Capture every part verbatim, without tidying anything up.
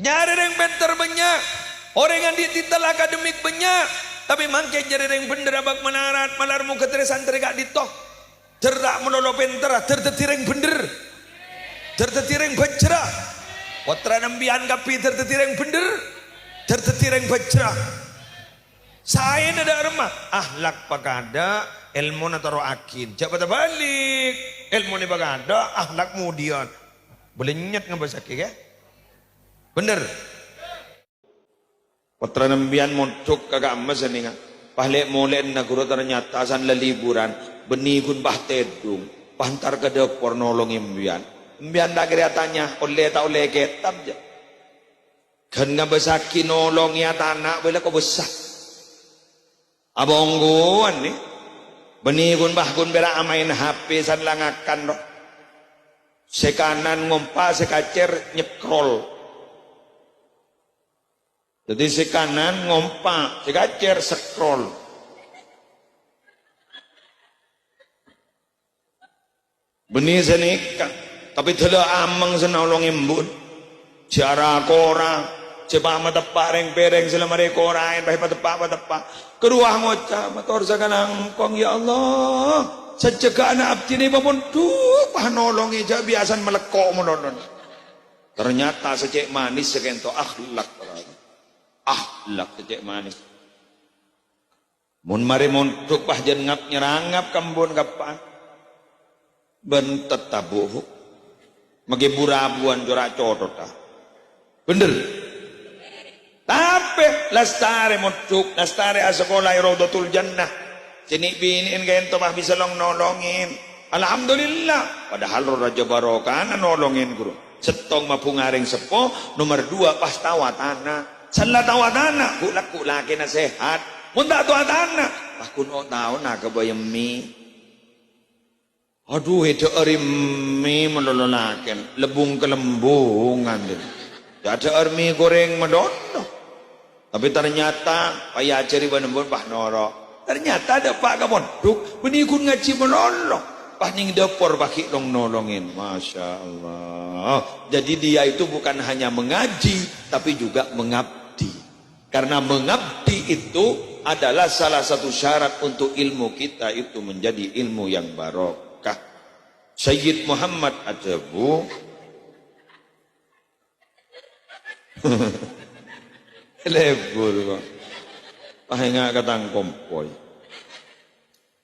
Nyarè rèng pènter bânnya', orèng andi' titel akademik bânnya', tapè mangkèn nyarè rèng bhendher abâk malarat, malar moghâ tarè santrè ka'dinto. Dâr ta' malolo pènterra, dâr dhâddhi rèng bhendher. Dâr dhâddhi rèng bhâjhrâ. Pottrana empèyan kabbhi dâr dhâddhi rèng bhendher, dâr dhâddhi rèng bhâjhrâ. Saèna dâ' remma, akhlak pakadâ', èlmona terro'aghi. Jhâ' bâta bâli', èlmona pakadâ', akhlak modhi'ân. Bâlânnyet ngabâssaghi, yâ. Bhendher. Pottrana empèyan mondhuk ka ka'emma sanènga. Pas lè'-molè'na ghuru ternyata san la liburan. Bânnè ghun pas tèdung. Pas entar ka dâpor nolongè empèyan. Empèyan ta' kèra atanya, ollè ta' ollè kètab, jhâ'. Ghân ngabâssaghi nolongè atana' bhâi la kobâsa. Abâ' ongghuwân, nè. Bânnè ghun pas ghun pèra' amaèn H P san la ngakan, ro. Sè kanan ngompa', sè kacèr nyekrol. Dhâddhi sè kanan ngompa', sè kacèr sekrol. Bânnè sanèka, tapè dâlâ amèng sè nolongè embu'na. Jhâ' ra-kora, jhâ' pa' mateppa' rèng-pèrèng sè la marè koraèn, pas èpateppa'-pateppa'. Karowa ngoca', "Mator sakalangkong, ya Allah. Sajâgâ'ânna abdhina èpamondhuk, pas nolongè, jhâ' biyasana malèkko' malolo." Ternyata sè cè' manès sè kento akhlak, para. Akhlak sè cè' manès. Mon marè mondhuk pas jân ngap-nyerangap ka embu'na kappa'an. Bân tetta', Bu', Bu'. Maghi bu-rabuwân cora' cothotta. Bhendher. Tapè lastarè mondhuk, lastarè asakola è Raudhatul Jannah. Sè nè'-binè'en kento pas bisa long-nolongè. Alhamdulillah. Padahal ro rajâ barokana nolongè ghuru. Sèttong mabhunga rèng seppo, nomer duwâ' pas tao atana'. Sella tao atana', ghu'-lagghu' lakèna sehat. Mon ta' tao atana', pas ghun o-taona kabâjâ mè. Adhu, èdhâ'âri mè malolo lakèna, lebbung-kalembungan, dhi. Èdhâ'âr mè gorèng malolo. Tapè ternyata, pas èajhâri bân embu'na pas noro'. Ternyata dâpa' ka pondhuk, bânnè ghun ngajhi malolo. Pas neng dâpor pas ghi' long-nolongè. Masya Allah. Jadi dia itu bukan hanya mengaji, tapi juga mengabdi. Karena mengabdi itu adalah salah satu syarat untuk ilmu kita itu menjadi ilmu yang barokah. Sayyid Muhammad adhâbu, Lebur kok. Pas enga' ka tang kompoy.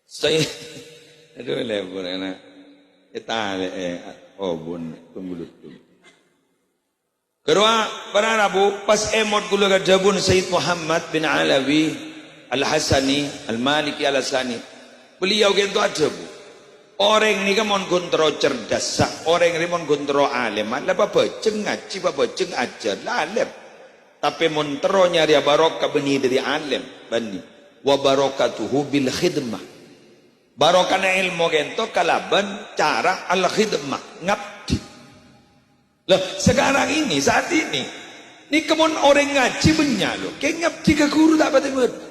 Saya, adhu, lebur ana'. Ètalè'è, obun, tunggu lutung. Karowa, para rabu, pas èmot kaulâ ka dhâbuna Sayyid Muhammad bin Alawi Al-Hasani, Al-Maliki Al-Hasani. Beliau kento adhâbu, "Orèng nèka mon ghun terro cerdhâssa, orèng rè mon ghun terro alèma, la pabhâjâng ngajhi, pabhâjâng ajhâr, la alèm. Tapè mon terro nyarèya barokah bânnè dhâri alèm, bânnè. Wa barakatuhu bil khidmah." Barokana èlmo kento kalabân cara al-khidmah, ngabdi. Lah, sekarang ini, saat ini, nèka mon orèng ngajhi bânnya', lo, kèng ngabdi ka ghuru ta' patè bâdâ.